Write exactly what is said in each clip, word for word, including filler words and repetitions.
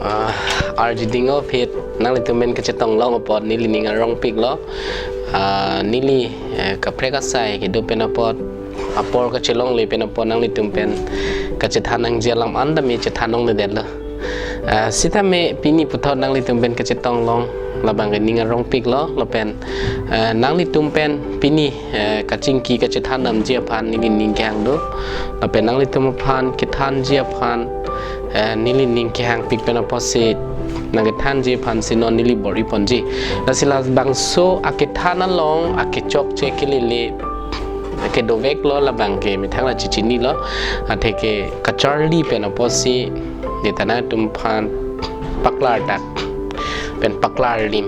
Ah, arjiding o phit, nanglitum pen kachetong long apot neli ning arongpiklo. Ah, neli, eh, kaprek asai kedo pen apot, apor kachelongle pen apot nanglitum pen kachethan nangji alam an tame chethan longledetlo. Ah, sitame pini puthot nanglitum pen kachetong long, labang ke ning arongpiklo, lapen, eh, nanglitum pen pini, eh, kachingki kachethan damji aphan neli ning kehang do. Lapen nanglitum aphan kethanji aphan, eh, neli ning kehangpik pen apotsi nangkethanji aphansi non neli bor-iponji. Lasi labangso akethan along akechokche kelele kedoveklo, labang ke methang la chichinilo. Atheke kacharli pen apotsi neta nangtum aphan paklardak pen paklarlim,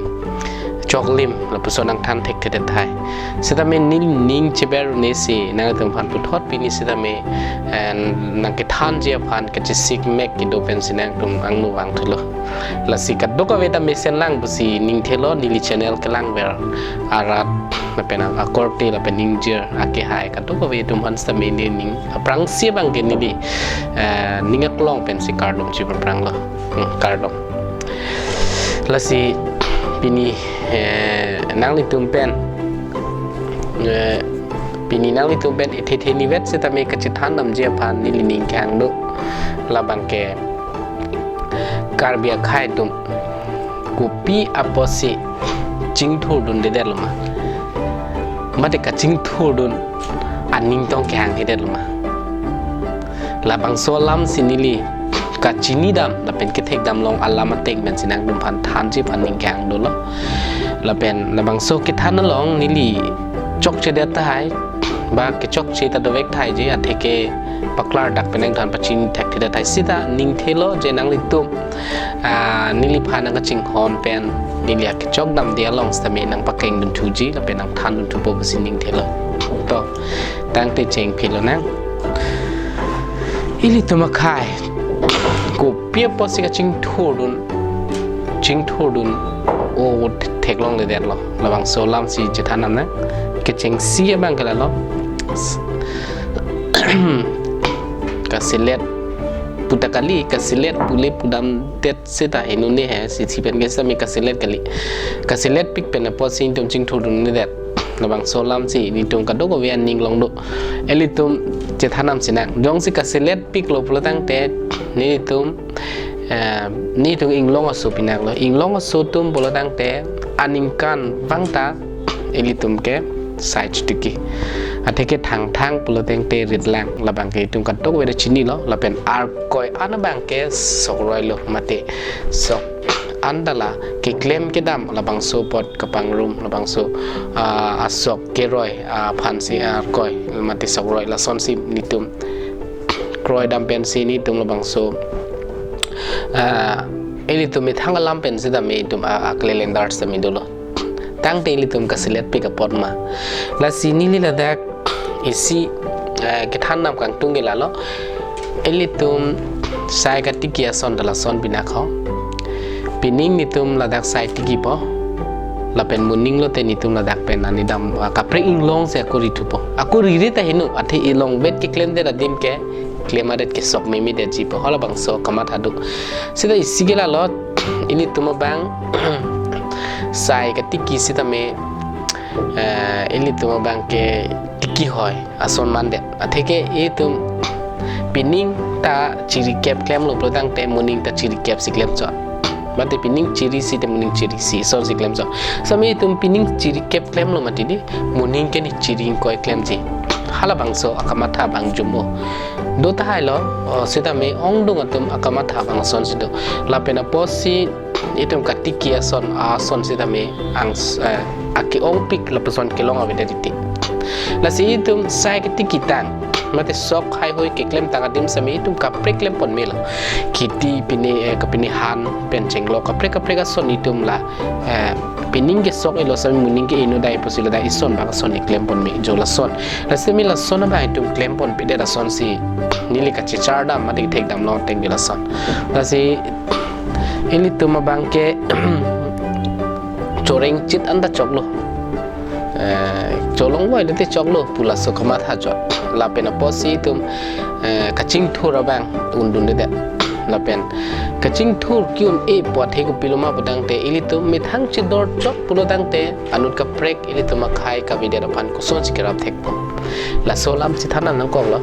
choklim lapuson nangthan thekthedet tahai. Sitame neli ning cheber un'e si nangtum aphan puthot pini sitame, eh, nangkethanji aphan kachesikmek kedo pensi nangtum angno vangthulo. Lasi kadokave ta mesen lang pusi ningthelo, neli channel kelangver arat lapen akorte lapen ingjir akehai kadokave atum aphan sitame neli ning aphrangsi abang ke neli, eh, ning aklong pensi kardom chipapranglo. Hmm, kardom. Lasi pini, eh, nanglitum pen, eh, pini nanglitum pen ithe the nivet sitame kachethan damji aphan neli ning kehang do. Labang ke Karbi akhei atum kopi apotsi chingthurdundedetlo ma, mate kachingthurdun aning tong kehanghedetlo ma. Labangso alamsi neli kachinidam lapen kethekdam long alam ateng pensi nangtum aphan thanji aphan ning kehang dolo. Lapen labangso kethan along neli chokchedet tahai, ba kechokche ta dovek tahai je, atheke paklardak pen nangthan pachini thekthedet tahai. Sita ningthelo je nanglitum, ah, neliphan nangkachinghon pen neli akechok damde along sitame nangpakengdunthuji lapen nangthandunthupo pusi ningthelo. To, tangte chengphilonang. Ilitum akhei kopi apotsi kachingthurdun, chingthurdun o theklongledetlo. Labangso alamsi chethan damnang. Kechengsi abang ke lalo, kaselet puta kali, kaselet pule pudamdet seta henune he, si si pen ke sitame kaselet kali. Kaseletpik pen apotsi netum chingthurdundedet. Labangso alamsi netum kadokave aning long do. Ilitum chethan damsinang. Jongsi kaseletpiklo pulo tangte netum, eh, netum inglong aso pinaklo. Inglong aso atum pulo tangte aningkanvang ta ilitum ke sai chitiki. Atheke thangthang pulo tangte ritlang, labang ke itum kadokave ta chinilo, lapen arkoi an abang ke sok roilo, mate sok an ta la keklem kedam labangso apot kapangrum, labangso, ah, asok keroi, ah, aphansi arkoi mate sok roi lasonsi netum kroidam pensi netum labangso, ah, ilitum methang alam pen sitame itum, ah, aklelendar sitame dolo. Tangte ilitum kaseletpik apot ma. Lasi neli ladak isi, eh, kethan dam kangtung ke lalo. Ilitum sai katiki ason ta lason pinak ho. Pining netum ladak sai tikipo. Lapen moning lote netum ladak pen anidam, ah, kaprek inglongsi ako rithupo. Ako riri ta heno, athe ilongvet keklemdet adim ke klem adet ke sok memedetjipo. Halabangso kamatha do. Sita isi ke lalo, ilitum abang sai katiki sitame, eh, ilitum abang ke tiki hoi ason mandet. Atheke itum pining ta chiri kep klemlo pulo tangte moning ta chiri kepsi klemchot. Mate pining chiri site moning chiri si asonsi klemchot. Sitame itum pining chiri kep klemlo mati di, moning ke ne chiri ingkoi klemji. Halabangso akamatha abang jumbo. Do tahailo, o, sitame ongdung atum akamatha abang asonsi do. Lapen apotsi itum katiki ason, ason sitame ang, eh, ake-ongpik lapuson kelong avedet titi. Lasi itum sai katiki tang, mate sok haihui keklemtang adim sitame itum kaprek klempon melo. Kheti pine, eh, kapine han pen chenglok kaprek kaprek ason itum la, eh, pining ke sok elo sitame moning ke inut dai pusi ladak ison bak ason ne klempon me jo lason. Lasi me lason abang itum klemponpedet asonsi neli kachechar dam mate kethek dam long ateng ke lason. Lasi ilitum abang ke chorengchit an ta choklo. Eh, cholong voi lote choklo pu laso kamatha chot. Lapen apotsi itum, eh, kachingthur abang undundedet. Lapen kachingthur ki-un-e apot he kopiloma putangte ilitum methang chedor chok pulotangte anut kaprek ilitum akhei kavedet aphan kosonsi kerap thekpo. Laso alam si than nangkoklo.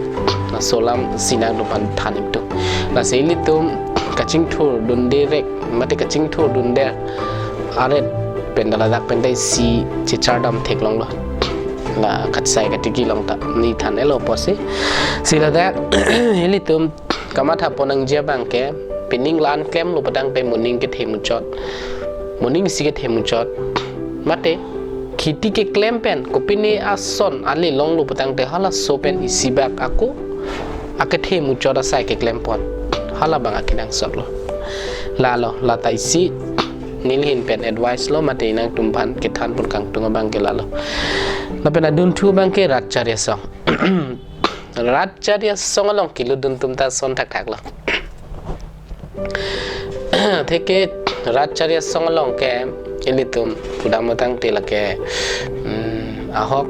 Laso alam si nangtumphan than ingtung. Lasi ilitum kachingthur dunde rek, mate kachingthur dunde aret pen ta ladak pen ta isi chechardam theklonglo. La katsai katiki long ta ni than-etlo apotsi. Si ladak ilitum kamatha pon nangji abangke, pining la-an klemlo putangte moning kethe muchot, moning isi kethe muchot. Mate kheti keklem pen kopine ason ale longlo putangte halaso pen isi bak ako akethe muchot asai keklem pon. Halabang akenangsotlo. Lalo, lata isi nelihin pen advice lo, mate nangtumphan kethan pon kangtung abangke lalo. Lapen adunthu abangke rat chari asong. Rat chari asong along kelutdun atum ta ason thakthaklo. Atheke rat chari asong along ke ilitum pudam tangte lake, mm, ahok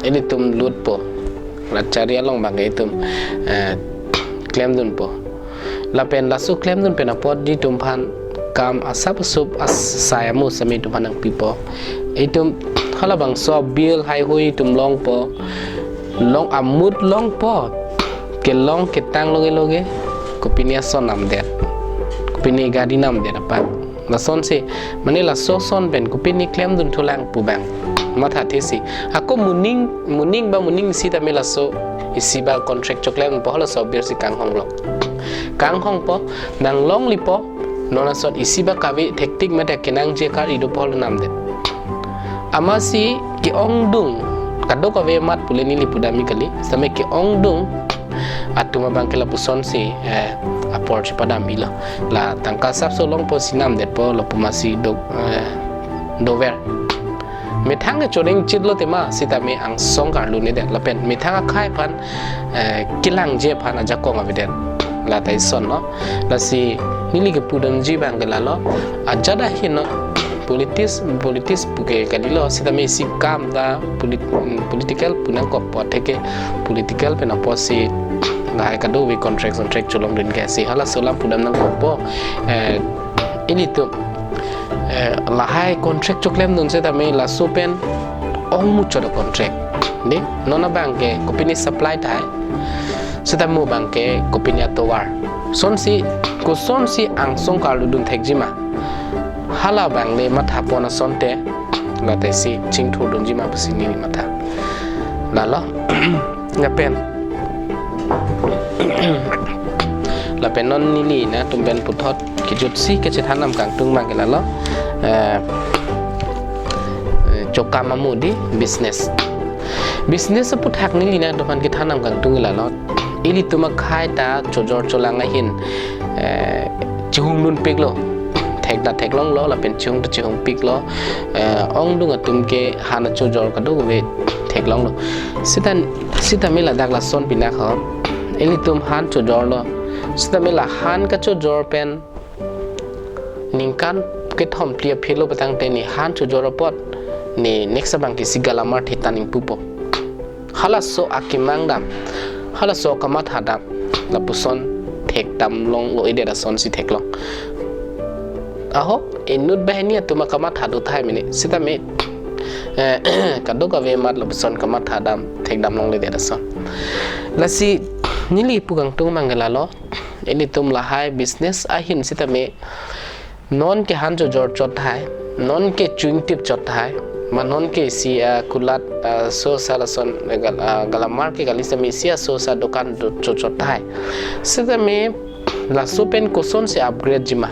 ilitum lutpo. Rat chari along abangke itum, eh, klemdunpo. Lapen laso klemdun pen apot ilitum aphan kam asap asup asai amu sami itum aphan nangpipo. Itum halabangso bill haihui itum longpo. Long amut longpo. Kelong ketang loge loge kopine ason namdet. Kopine gari namdet apa. Lasonsi, mane laso ason pen kopine klemdun thulang pu abang mathathesi. Ako moning, moning ba moning isi tame laso isi ba contract choklem po, halaso bill si kanghonglo. Kanghongpo, nanglonglipo, non asot isi ba kave thektik mate kenangji akar ido po, holo namdet. Amatsi ke-ongdung, kadokave amat pule neli pudam-ik kali, sitame ke-ongdung atum abangke lapusonsi, eh, apor chepadam-iklo. La tangka asapso longpo si namdetpo, lapu amatsi do, eh, dover. Methang ke choreng chitlo tema, sitame angsong karlu nedet. Lapen methang akhei aphan, eh, kelangji aphan ajakong avedet. Lata isonlo. Lasi neli kepudamji abangke lalo. Ajat ahin non politics, politics puke kalilo, sitame isi kam ta polit-, mm, political pu nangkokpo, atheke political pen apotsi lahai kadokave contract, contract cholongdun ke si halaso alam pudam nangkokpo. Eh, ilitum, eh, lahai contract choklemdun sitame laso pen ong muchot a-contract. Dei, non abangke kopine supply tahai, sitame mo abangke kopine atovar. Sonsi, kosonsi angsong karludun thekji ma, hala abang le matha pon asonte, lata isi chingthurdunji ma pusi neli matha. Lalo, lapen, lapen non neli nangtum pen puthot kejutsi kachethan nangkangtung abangke lalo, eh, eh, chokam amu dei, business. Business aputhak neli nangtum aphan kethan nangkangtung lalo. Ilitum akhei ta chojor cholang ahin, eh, chihungdunpiklo. Thek ta theklonglo, lapen chihung ta chihungpiklo. Eh, ongdung atum ke han achojor kadokave theklonglo. Sita, sitame ladak lason pinak ho. Ilitum han chojorlo. Sitame la han kachojor pen ningkan kethom phli aphi lo putangte ne han chojor apot ne next abangke isi galamar thetan ingpupo. Halaso akemang dam, halaso akamatha dam, lapuson thekdam longlo, edet asonsi theklong. Ahok, inut banghini atum akamatha do tahai mene, sitame, eh, kadokave amat lapuson kamatha dam, thekdam longledet ason. Lasi, neli pu kangtung abangke lalo, ilitum lahai business ahin sitame, non ke han chojor chot tahai, non ke chuingtip chot tahai, ma non ke isi, ah, kulat, ah, sosa lason, eh, gal-, ah, galamar ke kali sitame isi asosa dokan do chot chot tahai. Sitame laso pen kosonsi upgrade ji ma?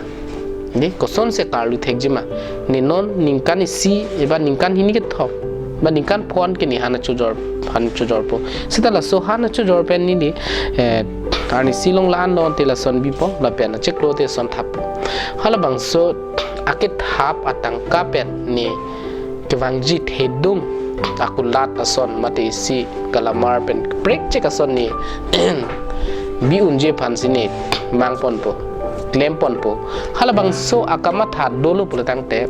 Dei, kosonsi karlu thekji ma? Ne non ningkan isi, eba ningkan hini kethom, ba ningkan phongo ke ne han achojor, han chojorpo. Sita laso han achojor pen neli, eh, arnisi along la-an lo te lason bipo, lapen achiklo te ason thappo. Halabangso akethap atangka pen ne kevangji thedung akulat ason mate isi galamar pen prekchek ason ne bi unji aphansi ne mangponpo, klemponpo. Halabangso akamatha dolo pulotangte,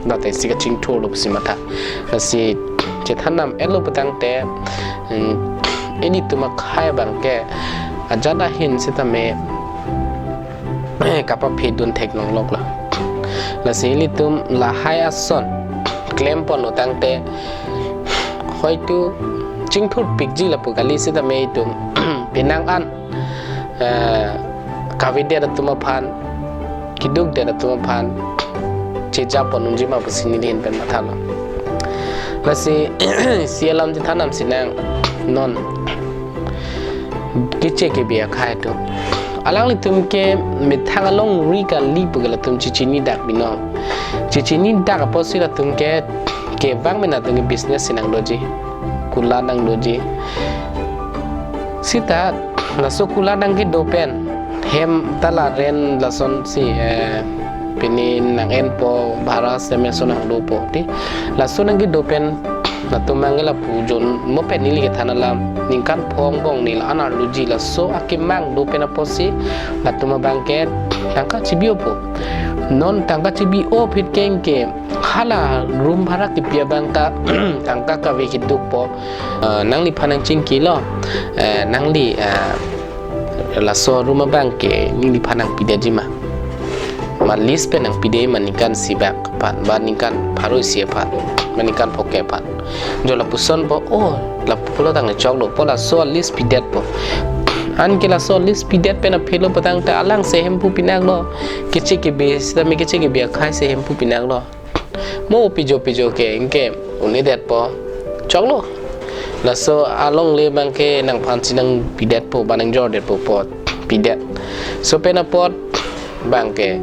lata isi kachingthurlo pusi matha. Lasi chethan nam-etlo pulotangte, mm, ilitum akhei abangke ajat ahin sitame kapaphedun theklonglok lo. Lasi ilitum lahai ason klempon lo tangte hoitu chingthurpikji lapu kali, sitame itum penang an, eh, kavedet atum aphan, kedukdet atum aphan chejapon unji ma pusi neli ahin pen mathalo. Lasi isi alam chethan nangsinang, non keche kebi akhai atum, alanglitum ke methang alongri kali pu ke latum chechini dak binong. Chechini dak apotsi latum ke kevang mena atum ke business si nangdoji, kula nangdoji. Sita laso kula nangkedo pen, hem ta la rent lasonsi, eh, pini nang-enpo, bhara semen ason nangdopo, ti laso nangkedo pen latum abang ke lapu jonmo pen neli kethan alam, ningkan phongo angbong ni la-an arluji, laso akemang do pen apotsi latum abang ke tangka chebi-opo. Non tangka chebi-o aphi keng ke hala room bhara kepi abang ta tangka kave kedukpo. Ah, nangliphan nangchingkilo, eh, nangli, ah, laso room abang ke neliphan nangpidetji ma? Ma lease pen nangpide ma ningkan isi bak aphan, ba ningkan pharo isi aphan, ba ningkan phongo aphan? Jo lapusonpo, oh, lapu pulo tangte choklo, pu laso lease pidetpo. Anke laso lease pidet pen aphelo pu tangte alangsi hemphu pinaklo. Keche kebi, sitame keche kebi akhai si hemphu pinaklo. Mo pijo pijo ke anke un-edetpo, choklo. Laso alongle abang ke nangphan si nangpidetpo, ba nangjordetpo apot pidet. So pen apot abang ke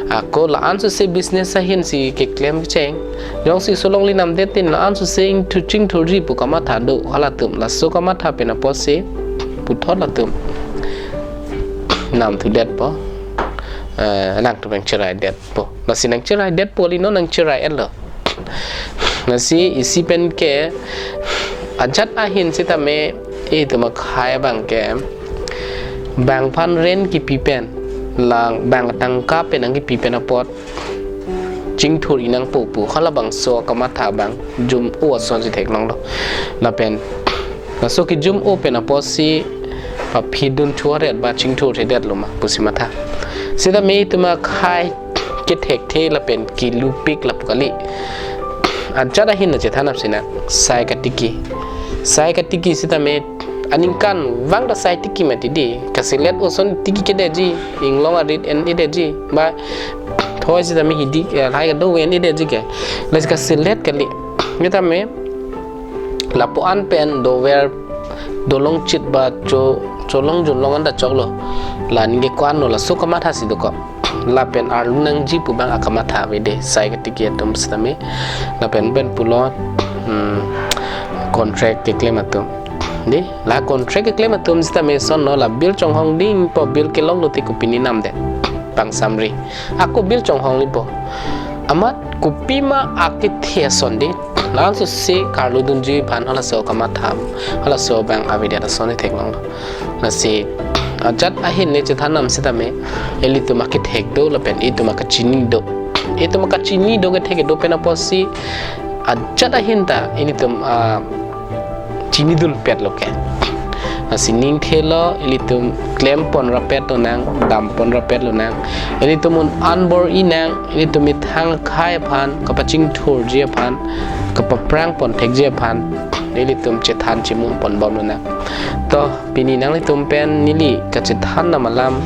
ako la-an sose business ahin si keklem kecheng. Jongsi laso alongle namdet tin la-an sose ingthu chingthurji pu kamatha do, halatum laso kamatha pen apotsi puthot latum namthudetpo. Eh, nangtum nangcheraidetpo. Lasi nangcheraidetpo, lino nangcherai-etlo. Lasi isi pen ke ajat ahin sitame itum akhai abang ke bang aphan rent kepi pen, la bang tangka pen nangkepi pen apot chingthur-i nangpo pu halabangso kamatha abang jum-o asonsi theklonglo. Lapen laso kejum-o pen apotsi paphi dun thuaret ba chingthurthedetlo ma pusi matha. Sitame itum akhai kethekthe lapen kelupik lapu kali. Ajat ahin nangchethan nangsinang, sai katiki. Sai katiki sitame aningkanvang ta sai tiki mati di. Kaselet oson tiki kedetji, inglong arit en-edetji, ba thoi sitame hidi, eh, lahai kadokave en-edetji ke. Lasi kaselet kali. Sitame lapu-an pen dover dolongchit ba cho, cholong junlong an ta choklo. La aning ke ko-anlo, laso kamatha si dokok. Lapen arlu nangji pu abang akamatha avedet, sai katiki atum sitame. Lapen pen pulo, hmm, contract keklem atum. Di, la contract keklem atum sitame sonlo, la bill chonghong dingpo, bill kelonglo te kopine namdet. Pangsamri. Ako bill chonghong lipo. Amat kopima akethe ason di, la-an sose karlu dunji aphan halaso kamatha, halaso abang avedet ason theklonglo. Lasi ajat ahin neli chethan nang sitame, ilitum akethek do lapen itum akachini do. Itum akachini do, kethek do pen apotsi ajat ahin ta ilitum, ah, chinidunpetlo ke. Lasi ningthelo, ilitum klempon rapet lonang, dampon rapet lonang. Ilitum un-an bor-i nang, ilitum methang akhai aphan kapachingthurji aphan, kapaprangpon thekji aphan ilitum chethan chimum ponbom lonang. To, pini nanglitum pen neli kachethan nang alam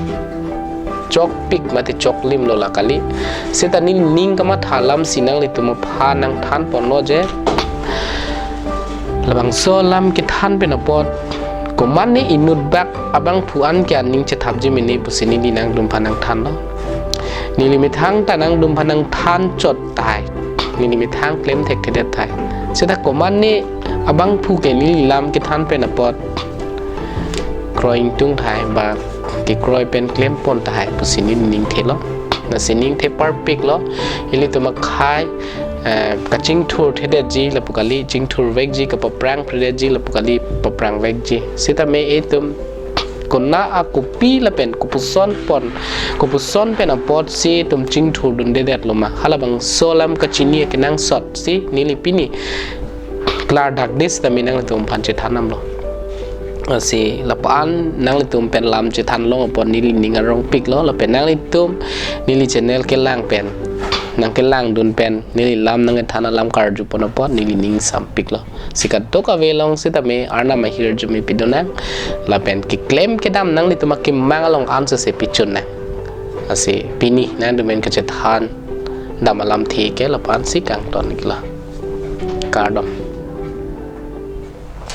chokpik mate choklimlo la kali. Seta neli ning kamatha alam si nanglitum aphan nangthanponlo je, labangso alam kethan pen apot komatne inut bak abangphu an ke aning chethapji mene pusi neli nangtumphan nangthanlo. Neli methang ta nangtumphan nangthan chot tahai, neli methang klem thekthedet tahai. Seta komatne abangphu ke neli lam kethan pen apot kroi ingtung tahai ba kekroi pen klempon tahai pusi neli ningthelo. Lasi ningthe parpiklo, ilitum akhai, eh, kachingthurthedetji lapu kali, chingthurvekji, kapaprangphredetji lapu kali, paprangvekji. Sitame itum kona akopi lapen kopuson pon, kopuson pen apotsi itum chingthurdundedetlo ma, halabangso alam kachini akenangsot si neli pini klardak dis tame nanglitum aphan chethan namlo. Lasi lapu-an nanglitum pen lam chethan long apot neli ning arongpiklo, lapen nanglitum neli channel kelang pen, nangkelangdun pen, neli lam nangkethan alam karjupon apot neli ning sampiklo. Si kadokave along sitame Arnam ahirjume pidun nang, lapen keklem kedam nanglitum akemang along ansose pichun nang. Lasi pini nangtum pen kachethan dam alamthe ke lapu-ansi kangton iklo. Kardom.